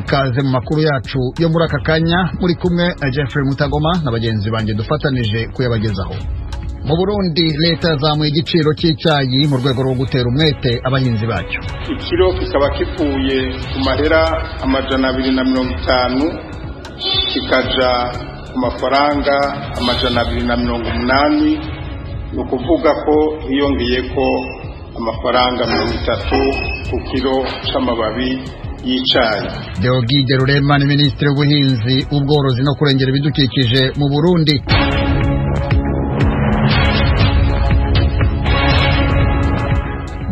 Ikaze mu makuru yacu yo muri aka kanya, muri kumwe na Jeffrey Mutagoma na bagenzi banjye dufatanije kuyabagezaho. Mu Burundi, leta yazamuye igiciro cy'icyayi mu rwego rwo gutera umwete abahinzi bacyo. Ikiro kikaba kivuye ku mahera 250 kikaja ku mafaranga 280, ni ukuvuga ko hiyongeyeko amafaranga 30 ku kiro c'amababi y'icayi. Deogide Rurema ni minisitiri w'ubuhinzi, ubworozi no kurengera ibidukikije mu Burundi.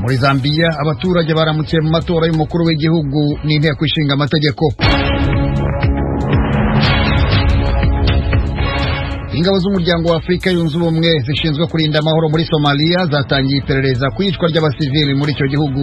Muri Zambiya, abaturage baramukiye mu matora y'umukuru w'igihugu n'inteko ishinga amategeko. Ingabo z'umuryango wa Afurika yunze ubumwe zishinzwe kurinda amahoro muri Somalia zatangiye iperereza ku iyicwa ry'abasivili muri icyo gihugu.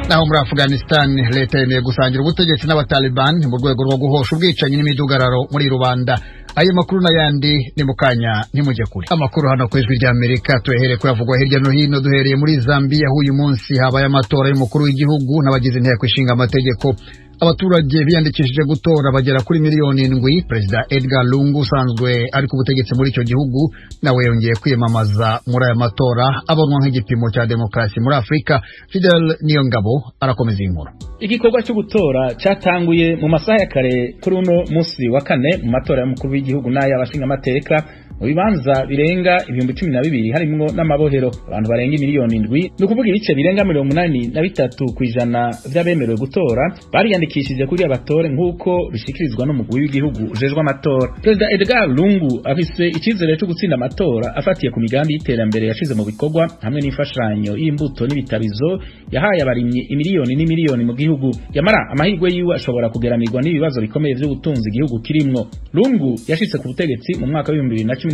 Naho muri Afghanistan, leta yemeye gusangira ubutegetsi n'Abataliban mu rwego rwo guhosha ubwicanyi n'imidugararo muri rubanda. Ayo makuru n'ayandi ni mu kanya, ntimujye kure. Amakuru hano ku Ijwi ry'Amerika tuyahere kuyavugwa hirya no hino. Duhereye muri Zambiya, aho uyu munsi habaye amatora y'umukuru w'igihugu n'abagize inteko ishinga amategeko. Abaturage biyandikishije gutora bagera kuri miliyoni 7. Perezida Edgar Lungu, usanzwe ari ku butegetsi muri icyo gihugu, nawe yongeye kwiyamamaza muri aya matora abonwa nk'igipimo cya demokarasi muri Afurika. Fidel Niyongabo arakomeza iyi nkuru. Igikorwa cyo gutora cyatanguye mu masaha ya kare kuri uno munsi wa kane mu matora y'umukuru w'igihugu n'ay'abashingamateka mu bibanza birenga 12,000, harimwo n'amabohero. Abantu barenga miliyoni 7, ni ukuvuga ibice birenga 83% vy'abemerewe gutora, bariyandikishije kuri abatore, nk'uko bishikirizwa n'umugwi w'igihugu ujejwe amatora. Perezida Edgar Lungu afise icizere cyo gutsinda amatora afatiye ku migambi y'iterambere yashize mu bikorwa hamwe n'imfashanyo y'imbuto n'ibitabizo yahaye abarimyi imiliyoni n'imiliyoni mu gihugu. Yamara amahirwe yiwe ashobora kugeramirwa n'ibibazo bikomeye vy'ubutunzi igihugu kirimwo. Lungu yashitse ku butegetsi mu mwaka wa 2015,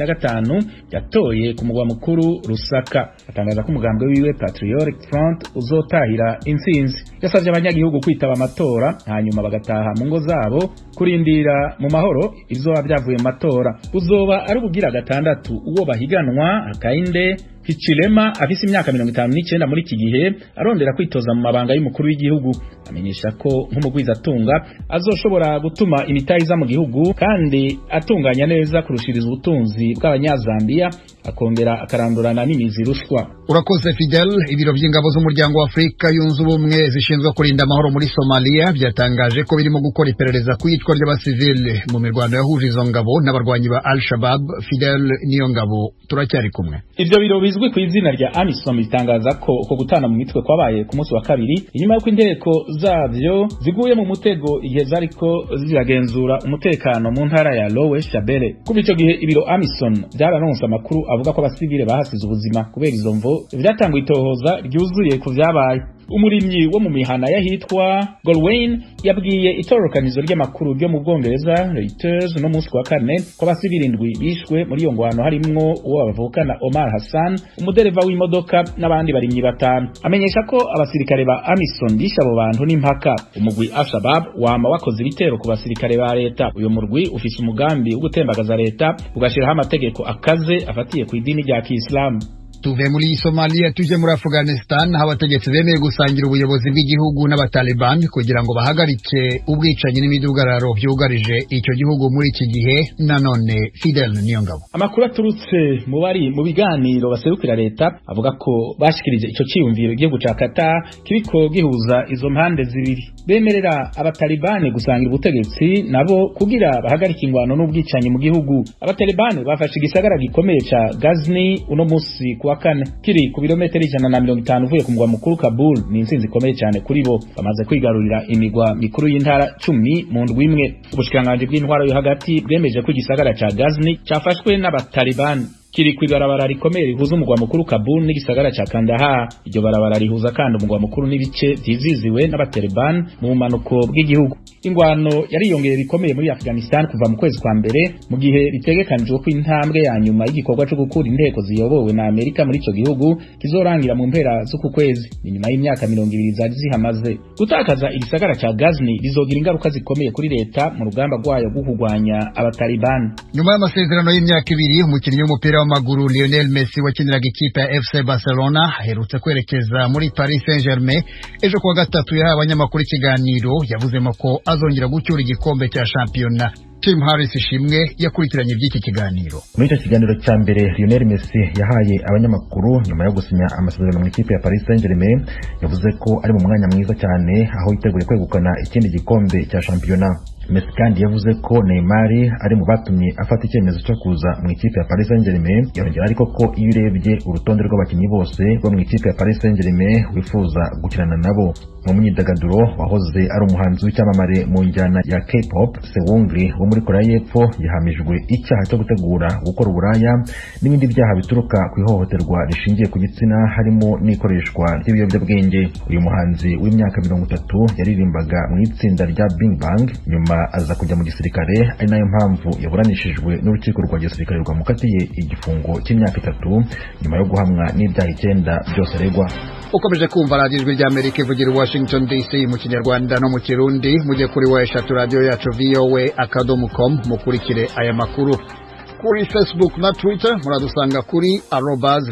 yatoye ku mugwa mukuru Lusaka. Atangaza ko umugambwe wiwe Patriotic Front uzotahira intsinzi. Yasavye abanyagihugu kwitaba amatora, hanyuma bagataha mu ngo zabo kurindira mu mahoro ibizoba vyavuye mu matora. Uzoba ari ubugira gatandatu uwo bahiganwa Hakainde Hichilema, afise imyaka 59 muri iki gihe, arondera kwitoza mu mabanga y'umukuru w'igihugu. Amenyesha ko nk'umugwizatunga azoshobora gutuma imitahe iza mu gihugu kandi atunganya neza kurushiriza ubutunzi bw'abanyazambiya, akongera akarandurana n'imizi ruswa. Urakoze, Fidel. Ibiro by'ingabo z'umuryango wa Afurika yunze ubumwe zishinzwe kurinda amahoro muri Somalia byatangaje ko birimo gukora iperereza ku iyicwa ry'abasivili mu mirwano yahuje izo ngabo n'abarwanyi ba Al Shabab. Fidel Niyongabo, turacyari kumwe. Ivyo biro bizwi ku izina rya AMISOM bitangaza ko uko gutana mu mitwe kwabaye ku munsi wa kabiri, inyuma y'uko inteko zavyo ziguye mu mutego igihe zariko ziragenzura umutekano mu ntara ya Lower Shabelle. Kuva ico gihe, ibiro AMISOM vyararonse amakuru avuga ko abasivile bahasize ubuzima. Kubera izo mvo, vyatanguye itohoza ryuzuye ku vyabaye. Umurimyi wo mu mihana y'ahitwa Golwain yabwiye itororokanizo ry'amakuru ryo mu Bwongereza Reuters no munsi wa kane ko abasivili indwi bishwe muri iyo ngwano, harimwo uwo bavukana Omar Hassan, umudereva w'imodoka, n'abandi barimyi batanu. Amenyesha ko abasirikare ba AMISOM bishe abo bantu n'impaka. Umugwi Al-Shabaab wama wakoze ibitero ku basirikare ba leta. Uyu murwi ufise umugambi wo gutembagaza leta, ugashiraho amategeko akaze afatiye ku idini rya Kiislamu. Tuve muri Somalia tuje muri Afghanistan, aho abategetsi bemeye gusangira ubuyobozi bw'igihugu n'Abataliban kugira ngo bahagarike ubwicanyi n'imidugararo byugarije icyo gihugu muri iki gihe. Nanone Fidel Niyongabo. Amakuru aturutse mu bari mu biganiro baserukira leta avuga ko bashikirije ico ciyumviro igihugu ca Qatar kiriko gihuza izo mpande zibiri, bemerera Abatalibani gusangira ubutegetsi nabo kugira bahagarike ingwano n'ubwicanyi mu gihugu. Abatalibani bafashe igisagara gikomeye ca Ghazni uno musi kuwa kane, kiri ku birometero 150 uvuye ku mugwa mukuru Kabul. Ni intsinzi ikomeye cyane kuri bo, bamaze kwigarurira imigwa mikuru y'intara 10 mu ndwi imwe. Ubushikiranganji bw'intwaro yo hagati bwemeje ko igisagara ca Ghazni cafashwe n'Abatalibani, kiri kw'ibarabara rikomeye rihuza umugwa mukuru Kabul n'igisagara ca Kandahar. Iryo barabara rihuza kandi umugwa mukuru n'ibice vyiziziwe n'Abataliban mu bumanuko bw'igihugu. Ingwano yariyongeye bikomeye muri Afghanistan kuva mu kwezi kwa mbere, mu gihe bitegekanijwe ko intambwe ya nyuma y'igikorwa co gukura inteko ziyobowe na Amerika muri ico gihugu kizorangira mu mpera z'uku kwezi, ni nyuma y'imyaka 20 zari zihamaze. Gutakaza igisagara ca Ghazni bizogira ingaruka zikomeye kuri leta mu rugamba rwayo rwo kurwanya Abataliban. Nyuma y'amasezerano y'imyaka 2, umukinnyi w'umupira w'amaguru Lionel Messi wakiniraga ikipe ya FC Barcelona aherutse kwerekeza muri Paris Saint-Germain. Ejo kuwa gatatu yahaye abanyamakuru ikiganiro yavuzemo ko azongera gucyura igikombe cya shampiyona. Tim Harris Ishimwe yakurikiranye iby'iki kiganiro. Muri icyo kiganiro cya mbere Lionel Messi yahaye abanyamakuru nyuma yo gusinya amasezerano mu ikipe ya Paris Saint-Germain, yavuze ko ari mu mwanya mwiza cyane aho yiteguye kwegukana ikindi gikombe cya shampiyona. Messi kandi yavuze ko Neymar ari mu batumye afata icyemezo cyo kuza mu ikipe ya Paris Saint-Germain. Yongera ariko ko iyo urebye urutonde rw'abakinnyi bose bo mu ikipe ya Paris Saint-Germain wifuza gukinana nabo. Mu myidagaduro, wahoze ari umuhanzi w'icyamamare mu njyana ya K-pop Seungri wo muri Korea y'Epfo yahamijwe icyaha cyo gutegura gukora uburaya n'ibindi byaha bituruka ku ihohoterwa rishingiye ku gitsina, harimo n'ikoreshwa ry'ibiyobyabwenge. Uyu muhanzi w'imyaka 30 yaririmbaga mu itsinda rya Big Bang, nyuma aza kujya mu gisirikare, ari nayo mpamvu yaburanishijwe n'urukiko rwa gisirikare rwamukatiye igifungo cy'imyaka 3 nyuma yo guhamwa n'ibyaha 9 byose aregwa. Ukomeje kumva radiyo Ijwi ry'Amerika ivugira i Washington DC mu Kinyarwanda no mu Kirundi. Mujye kuri www.radiyoyacuvoa.com mukurikire aya makuru. Kuri Facebook na Twitter muradusanga kuri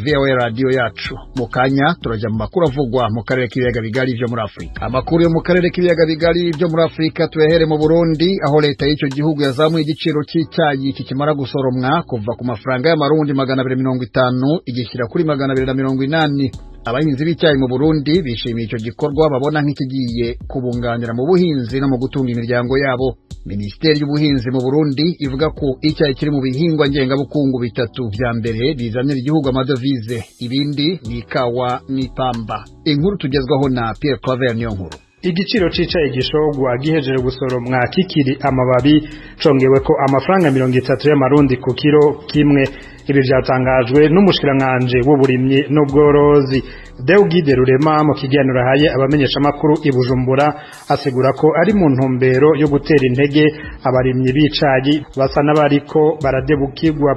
@VOARadiyoYacu. Mu kanya turajya mu makuru avugwa mu karere k'ibiyaga bigari byo muri Afurika. Amakuru yo mu karere k'ibiyaga bigari byo muri Afurika tuyahere mu Burundi, aho leta y'icyo gihugu yazamuye igiciro cy'icyayi kikimara gusoromwa kuva ku mafaranga y'amarundi 250 igishyira kuri 280. Abahinzi b'icyayi mu Burundi bishimiye icyo gikorwa, babona nk'ikigiye kubunganira mu buhinzi no mu gutunga imiryango yabo. Minisiteri y'ubuhinzi mu Burundi ivuga ko icyayi kiri mu bihingwa ngengabukungu bitatu vya mbere bizanira igihugu amadovize, ibindi ni ikawa n'ipamba. Inkuru tugezwaho na Pierre Claver niyo nkuru. Igiciro c'icayi gishogwa gihejeje gusoromwa kikiri amababi congewe ko amafaranga 30 y'amarundi ku kiro kimwe. Ibi vyatangajwe n'umushikiranganje w'uburimyi n'ubworozi Deugide Rurema mu kiganiro ahaye abamenyeshamakuru i Bujumbura, asigura ko ari mu ntumbero yo gutera intege abarimyi b'icayi basa n'abariko baradebukirwa.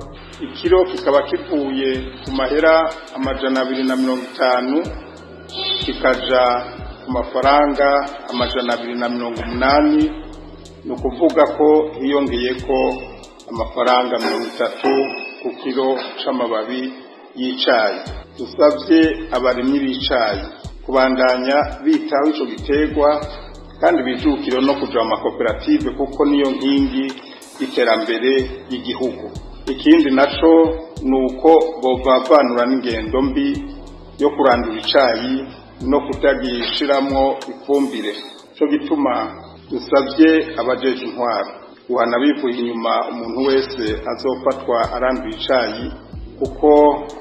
Ikiro kikaba kivuye ku mahera 250 kikaja ku mafaranga 280, ni ukuvuga ko hiyongeye ko amafaranga 30 ku kiro c'amababi y'icayi. Dusabye abarimyi b'icayi kubandanya bitaho ico giterwa kandi bijukire no kuja mu makoperative, kuko niyo nkingi y'iterambere ry'igihugu. Ikindi naco ni uko bovavanura n'ingendo mbi yo kurandura icayi no kutagishiramwo ifumbire. Cyo gituma dusabye abajeje intwaro guhana bivuye inyuma umuntu wese azofatwa aranduye icayi, kuko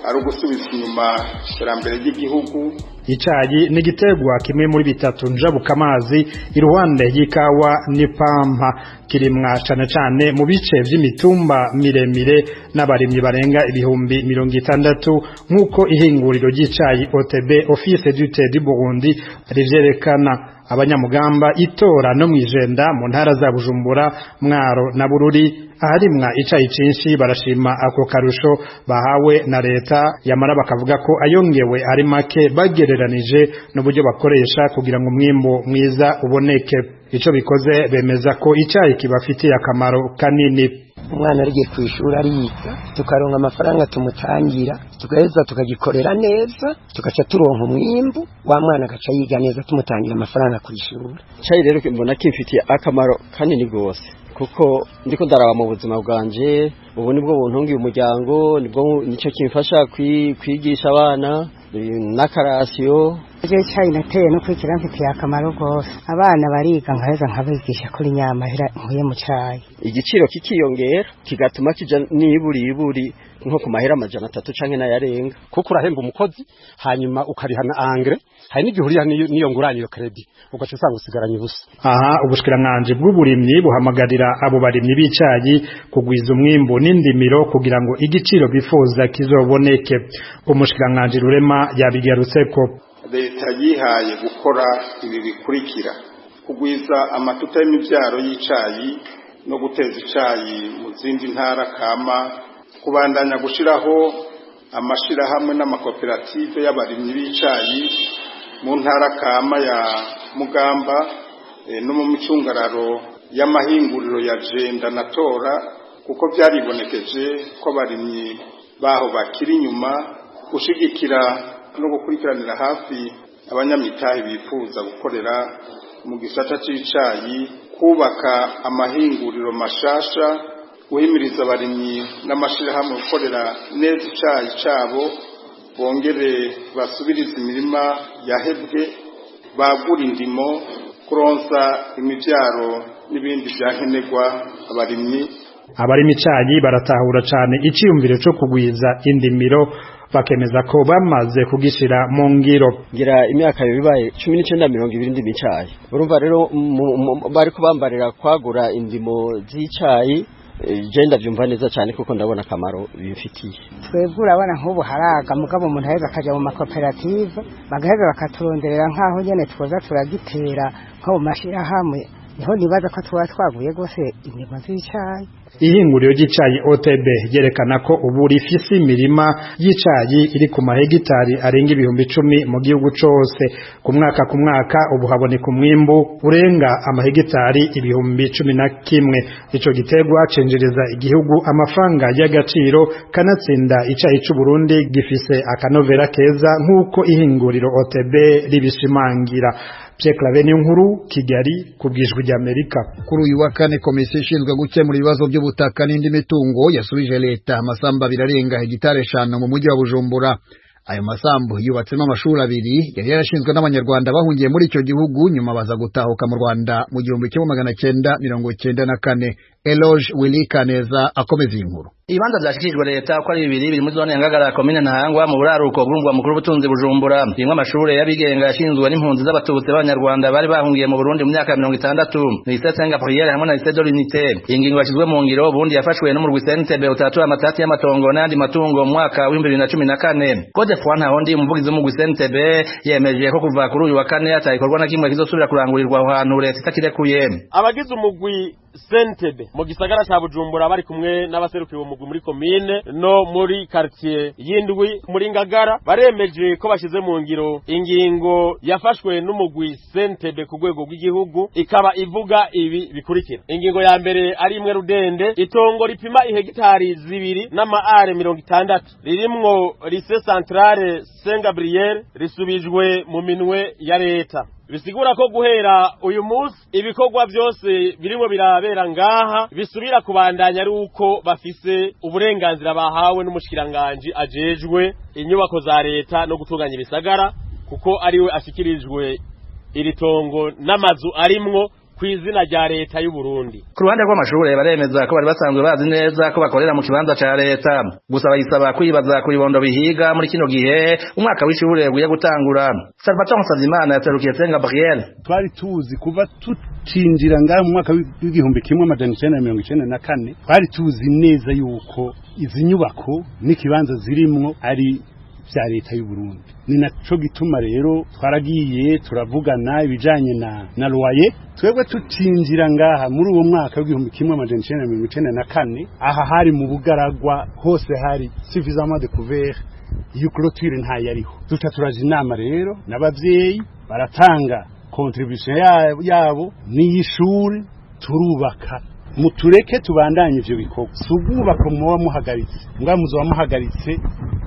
ari ugusubiza inyuma iterambere ry'igihugu. Icayi ni igiterwa kimwe muri bitatu njabukamazi iruhande y'ikawa n'ipampa, kirimwa cane cane mu bice vy'imitumba miremire n'abarimyi barenga 60,000, nk'uko ihinguriro ry'icayi OTB, Office du Thé du Burundi, rivyerekana. Abanyamugamba itora no mwijenda mu ntara za Bujumbura, Mwaro na Bururi aharimwa icayi cinshi barashima ako karusho bahawe na leta, yamara bakavuga ko ayongewe ari make bagereranije n'uburyo bakoresha kugira ngo umwimbu mwiza uboneke. Ico bikoze bemeza ko icayi kibafitiye akamaro kanini. Umwana arigiye ku ishuri ariga, tukaronka amafaranga tumutangira, tugaheza tukagikorera neza, tugaca turonka umwimbu wa mwana agaca yiga neza, tumutangira amafaranga ku ishuri. Icayi rero mbona kimfitiye akamaro kanini gose, kuko ndiko ndaraba mu buzima bwanje, ubu nibwo buntungiye umuryango, nibwo nico kimfasha kwigisha abana n'akarasiyo. Icyo cyayi nateye no kwikira mfitiye akamaro rwose, abana bariga nkaheza nkabigisha kuri nyamahera nkuye mu cyayi. Igiciro kikiyongera kigatuma kija niburi nko ku mahera 300 canke n'ayarenga, kuko urahemba umukozi hanyuma ukarihana angre, hari n'igihe uriha niyo nguranyo credit, ugaca usanga usigaranye ubusa. Aha ubushikiranganje bw'uburimyi buhamagarira abo barimyi b'icayi kugwiza umwimbu n'indimiro kugira ngo igiciro bifuza kizoboneke. Umushikiranganje Rurema yabigarutseko. Leta yihaye gukora ibi bikurikira: kugwiza amatuta y'imivyaro y'icayi no guteza icayi mu zindi ntara kama, kubandanya gushiraho amashirahamwe n'amakoperative y'abarimyi b'icayi mu ntara kama ya Mugamba no mu micungararo y'amahinguriro ya Jenda na Tora, kuko byaribonekeje ko abarimyi baho bakiri inyuma, gushigikira no gukurikiranira hafi abanyamitahe bifuza gukorera mu gisata c'icayi, kubaka amahinguriro mashasha, guhimiriza abarimyi n'amashirahamwe gukorera neza icayi cabo, bongere basubirize imirima yahebwe, bagura indimo, kuronsa imivyaro n'ibindi vyankenerwa abarimyi. Abarima icayi baratahura cane iciyumviro co kugwiza indimiro, bakemeza ko bamaze kugishira mu ngiro. Ngira imyaka bibaye 19 20 ndimo icayi. Urumva rero bariko bambarira kwagura indimo z'icayi, je ndavyumva neza cyane kuko ndabona akamaro bimfitiye. Twebwe urabona nk'ubu haraga, mugabo umuntu aheza akaja mu makoperative, bagaheza bakaturonderera nk'aho nyene twoza turagitera nko mu mashirahamwe, niho nibaza ko tuba twaguye rwose indimo z'icayi. Ihinguriro ry'icayi OTB ryerekana ko ubu rifise imirima y'icayi iri ku mahegitari arenga 10,000 mu gihugu cose. Ku mwaka ku mwaka ubu haboneka umwimbu urenga amahegitari 11,000. Ico giterwa cinjiriza igihugu amafaranga y'agaciro, kanatsinda icayi c'u Burundi gifise akanovera keza nk'uko ihinguriro OTB ribishimangira. Pierre Claver Niyonkuru, Kigali, ku bw'Ijwi ry'Amerika. Kuri uyu wa kane, komisiyo ishinzwe gukemura ibibazo by'ubutaka n'indi mitungo yasubije leta amasambu abiri arenga hegitari 5 mu mujyi wa Bujumbura. Ayo masambu yubatsemo amashuri abiri yari yarashinzwe n'Abanyarwanda bahungiye muri icyo gihugu, nyuma baza gutahuka mu Rwanda mu 1994. Eloge Willy Kaneza akomeza iyi nkuru. Ibibanza vyashikirijwe leta ko ari bibiri biri muri zone ya Ngagara, komine Ntahangwa, mu buraruko bw'umurwa mukuru w'ubutunzi Bujumbura. Birimwo amashure y'abigenga yashinzwe n'impunzi z'Abatutsi b'Abanyarwanda bari bahungiye mu Burundi mu myaka ya 60, Lycée Saint Gabriel hamwe na Lycée de l'Unité. Iyi ngingo yashizwe mu ngiro ubundi yafashwe n'umurwi CNTB utatura amatati y'amatongo n'ayandi matungo mu mwaka w'2014. Godefroid Ntahondi, umuvugizi w'umurwi CNTB, yemeje ko kuva kuri uyu wa kane ata gikorwa na kimwe kizosubira kurangurirwa aho hantu leta itakirekuye. Abagize umugwi Sentebe mu gisagara ca Bujumbura bari kumwe n'abaserukiye umugwi muri komine no muri quartier y'indwi muri Ngagara baremeje ko bashize mu ngiro ingingo yafashwe n'umugwi Sentebe ku rwego rw'igihugu, ikaba ivuga ibi bikurikira. Ingingo ya mbere ari imwe rudende: itongo ripima ihegitari 2 n'ama are 60 ririmwo Lycée Centrale Saint Gabriel risubijwe mu minwe ya leta. Bisigura ko guhera uyu munsi ibikorwa byose birimo birabera ngaha bisubira kubandanya ari uko bafise uburenganzira bahawe n'umushikiranganji ajejwe inyubako za leta no gutunganya ibisagara, kuko ariwe ashikirijwe iri tongo n'amazu arimwo kw'izina rya leta y'u Burundi. Ku ruhande rw'amashure baremeza ko bari basanzwe bazi neza ko bakorera mu kibanza ca leta, gusa bayisaba kwibaza ku bibondo bihiga muri kino gihe umwaka w'ishure ugiye gutangura. Salvatore Nsavyimana yaserukiye Saint Gabriel. Twari tuzi kuva tucinjira ngaha mu mwaka w'1994, twari tuzi neza yuko izi nyubako n'ikibanza zirimwo ari vya leta y'u Burundi. Ni naco gituma rero twaragiye turavugana ibijanye na loyer. Twebwe tucinjira ngaha muri uwo mwaka w'1994, aha hari mu bugaragwa hose, hari suffisamment de couvert, iyo clôture ntayariho. Duca turaja inama rero n'abavyeyi, baratanga contribution yabo n'iy'ishuri, turubaka. Mutureke tubandanye ivyo bikorwa. Si ubwubako muba muhagaritse, mbwa muzoba muhagaritse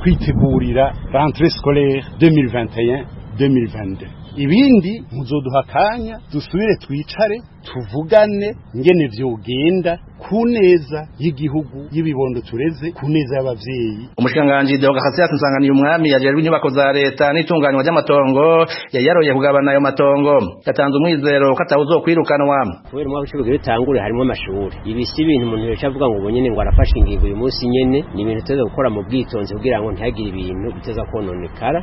kwitegurira rentrée scolaire 2021 2022. Ibindi muzoduha akanya dusubire twicare tuvugane ngene vyogenda ku neza y'igihugu, y'ibibondo tureze, ku neza y'abavyeyi. Umushikiranganji Deogratias Nsanganiye Umwami yajejwe inyubako za leta n'itunganywa ry'amatongo yayaroye kugabana ayo matongo, yatanze umwizero ko atawuzokwirukanwa. Kubera umwaka w'ishuri utangure harimo amashuri, ibi si ibintu umuntu yoca avuga ngo ubu nyene ngo arafashe ingingo uyu munsi nyene. Ni ibintu tuza gukora mu bwitonzi kugira ngo ntihagire ibintu biteza kononekara,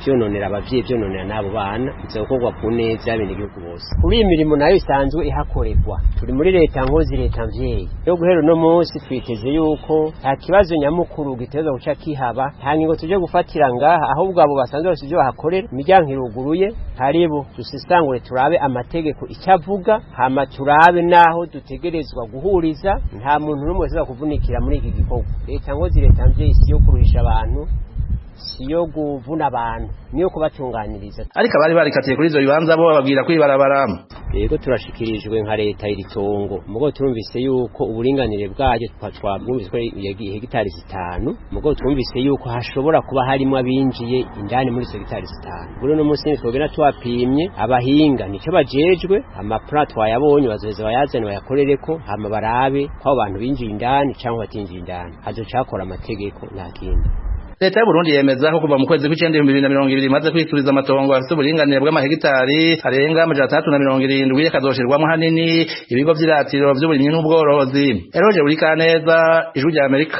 vyononera abavyeyi, vyononera n'abo bana. Biza gukorwa ku neza y'abenegihugu bose. Kuri iyi mirimo nayo isanzwe ihakorerwa, turi muri leta nkozi, leta mvyeyi yo guhera uno munsi twiteze yuko nta kibazo nyamukuru giteza guca kihaba. Nta ngingo tuje gufatira ngaha, ahubwo abo basanzwe bafite ivyo bahakorera, imiryango iruguruye, karibu dusesangure turabe amategeko icyo avuga, hama turabe naho dutegerezwa guhuriza. Nta muntu n'umwe wese kuvunikira muri iki gikorwa. Leta nkozi, leta mvyeyi si yo kuruhisha abantu. siyo guvuna abantu, niyo kubatunganiriza. Ariko abari barikatiye kuri ivyo bibanza bo bababwira kwibarabara. Yego, turashikirijwe nka leta iri tongo, mugo turumvise yuko uburinganire bwaryo twabwumvise ko hegitari 5, mugo twumvise yuko hashobora kuba harimo abinjiye indani muri izo hegitari 5. Buri no munsi twogera twapimye abahinga nico bajejwe, amaplan twayabonye bazoheza bayazane bayakorereko, hama barabe ko abantu binjiye indani cyangwa batinjiye indani, hazocakora amategeko nta kindi. Leta y'u Burundi yemeza ko kuva mu kwezi kw'icenda 2020 imaze kwisubiza amatongo afite uburinganire bw'amahegitari arenga 670, akazoshirwamwo hanini ibigo vy'iratiro vy'uburimyi n'ubworozi. Eroje Burikaneza, Ijwi rya Amerika.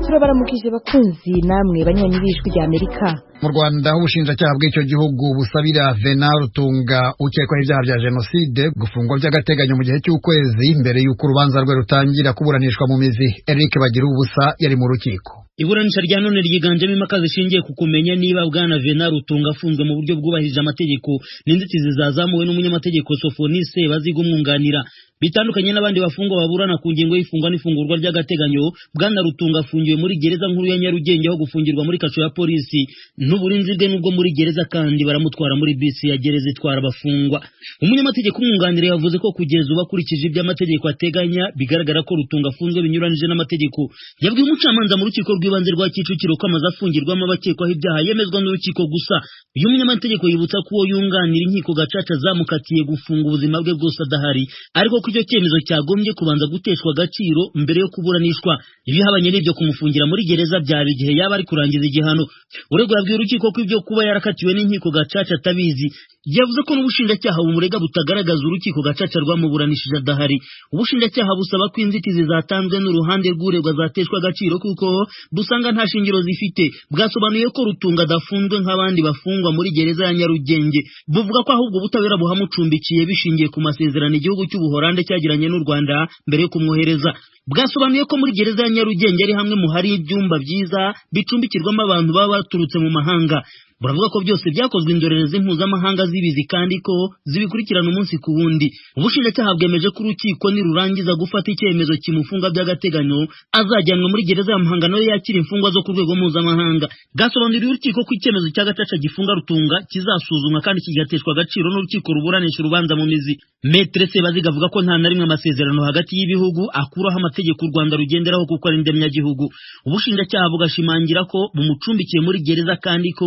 Turabaramukije bakunzi namwe banywanyi b'Ijwi rya Amerika. Mu Rwanda, aho ubushinjacyaha bw'icyo gihugu busabira Venal Rutunga ukekwaho ibyaha bya jenoside gufungwa by'agateganyo mu gihe cy'ukwezi mbere y'uko urubanza rwe rutangira kuburanishwa mu mizi. Eric Bagiruwubusa yari mu rukiko. Iburanisha rya none ryiganjemo impaka zishingiye ku kumenya niba bwana Venal Rutunga afunzwe mu buryo bwubahirije amategeko, n'inzitizi zazamuwe n'umunyamategeko Sofonise Baziga umwunganira. Bitandukanye n'abandi bafungwa baburana ku ngingo y'ifungwa n'ifungurwa ry'agateganyo, bwana Rutunga afungiwe muri gereza nkuru ya Nyarugenge aho gufungirwa muri kasho ya polisi. N'uburinzi bwe nubwo muri gereza kandi baramutwara muri bisi ya gereza itwara abafungwa. Umunyamategeko umwunganira yavuze ko kugeza ubu akurikije ibyo amategeko ateganya bigaragara ko Rutunga afunzwe binyuranije n'amategeko. Yabwiye umucamanza mu rukiko rw'ibanze rwa Kicukiro ko amaze afungirwamo abakekwaho ibyaha yemezwa n'urukiko gusa. Uyu munyamategeko yibutsa ko uwo yunganira inkiko gacaca zamukatiye gufunga ubuzima bwe bwose adahari, ariko ko icyo cyemezo cyagombye kubanza guteshwa agaciro mbere yo kuburanishwa. Ibihabanye n'ibyo kumufungira muri gereza byaba igihe yaba ari kurangiza igihano. Uregwa yabwiye urukiko ko ibyo kuba yarakatiwe n'inkiko gacaca atabizi. Yavuze ko n'ubushinjacyaha bumurega butagaragaza urukiko gacaca rwamuburanishije adahari. Ubushinjacyaha busaba ko inzitizi zatanzwe n'uruhande rw'uregwa zateshwa agaciro kuko busanga nta shingiro zifite. Bwasobanuye ko Rutunga adafunzwe nk'abandi bafungwa muri gereza ya Nyarugenge. Buvuga ko ahubwo ubutabera buhamucumbikiye bishingiye ku masezerano igihugu cy'Ubuholande cyagiranye n'u Rwanda mbere yo kumwohereza. Bwasobanuye ko muri gereza ya Nyarugenge ari hamwe mu hari ibyumba byiza bicumbikirwamo abantu baba baturutse mu mahanga. Buravuga ko byose byakozwe indorerezi mpuzamahanga zibizi kandi ko zibikurikirana umunsi ku wundi. Ubushinjacyaha bwemeje ko urukiko nirurangiza gufata icyemezo kimufunga by'agateganyo azajyanwa muri gereza ya Muhanga nayo yakira imfungwa zo ku rwego mpuzamahanga. Bwasobanuriye urukiko ko icyemezo cya gacaca gifunga Rutunga kizasuzumwa kandi kigateshwa agaciro n'urukiko ruburanisha urubanza mu mizi. Maître Sebaziga avuga ko nta na rimwe amasezerano hagati y'ibihugu akuraho amategeko u Rwanda rugenderaho kuko ari ndemyagihugu. Ubushinjacyaha bugashimangira ko bumucumbikiye muri gereza kandi ko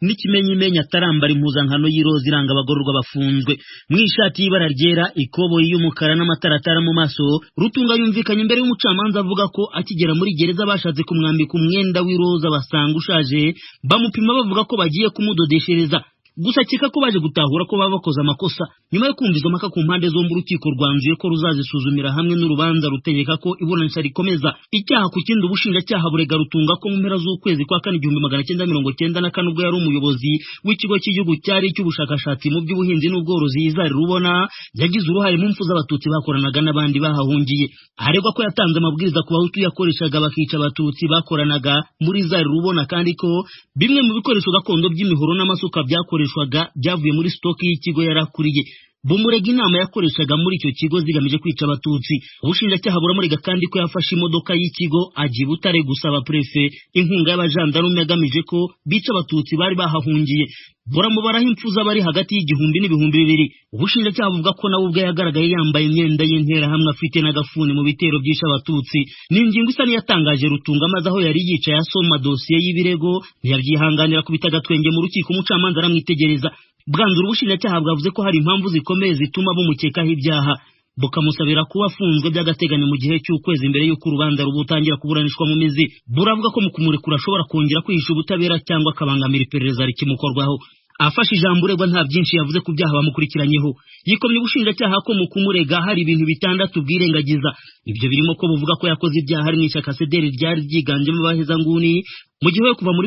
n'ikimenyimenya atarambara impuzankano y'iroza iranga abagororwa bafunzwe. Mu ishati y'ibara ryera, ikoboyi y'umukara n'amataratara mu maso, Rutunga yumvikanye imbere y'umucamanza avuga ko akigera muri gereza bashatse kumwambika umwenda w'iroza basanga ushaje, bamupima bavuga ko bagiye kumudodeshereza. Gusa akeka ko baje gutahura ko baba bakoze amakosa. Nyuma yo kumva izo mpaka ku mpande zombi, urukiko rwanzuye ko ruzazisuzumira hamwe n'urubanza rutegeka ko iburanisha rikomeza. Icyaha ku kindi, ubushinjacyaha burega Rutunga ko mu mpera z'ukwezi kwa kane 1994 ubwo yari umuyobozi w'ikigo cy'igihugu cyari icy'ubushakashatsi mu by'ubuhinzi n'ubworozi Izari Rubona, yagize uruhare mu mpfu z'abatutsi bakoranaga n'abandi bahahungiye. Aregwa ko yatanze amabwiriza ku bahutu yakoreshaga bakica abatutsi bakoranaga muri Izari Rubona, kandi ko bimwe mu bikoresho gakondo by'imihoro n'amasuka byakoreshwaga byavuye muri stoki y'ikigo yarakuriye. Bumurega inama yakoreshaga muri icyo kigo zigamije kwica abatutsi. Ubushinjacyaha buramurega kandi ko yafashe imodoka y'ikigo ajya i Butare gusaba prefe inkunga y'abajandarume agamije ko bica abatutsi bari bahahungiye. Buramubaraho impfu z'abari hagati y'igihumbi n'ibihumbi bibiri. Ubushinjacyaha buvuga ko nawe ubwe yagaragaye yambaye imyenda y'interahamwe afite n'agafuni mu bitero byishe abatutsi. Ni ingingo isa n'iyatangaje Rutunga, maze aho yari yicaye asoma dosiye y'ibirego ntiyabyihanganira kubita agatwenge mu rukiko, umucamanza aramwitegereza. Bwanzura ubushinjacyaha bwavuze ko hari impamvu zikomeye zituma bumukekaho ibyaha, bukamusabira kuba afunzwe by'agateganyo mu gihe cy'ukwezi mbere y'uko urubanza rubutangira kuburanishwa mu mizi. Buravuga ko mu kumurekura ashobora kongera kwihisha ubutabera cyangwa akabangamira iperereza rikimukorwaho. Afashe ijambo uregwa nta byinshi yavuze ku byaha bamukurikiranyeho. Yikomye ubushinjacyaha ko mu kumurega hari ibintu bitandatu bwirengagiza. Ibyo birimo ko buvuga ko yakoze ibyaha ari mu ishyaka CDR ryari ryiganjemo abahezanguni mu gihe we kuva muri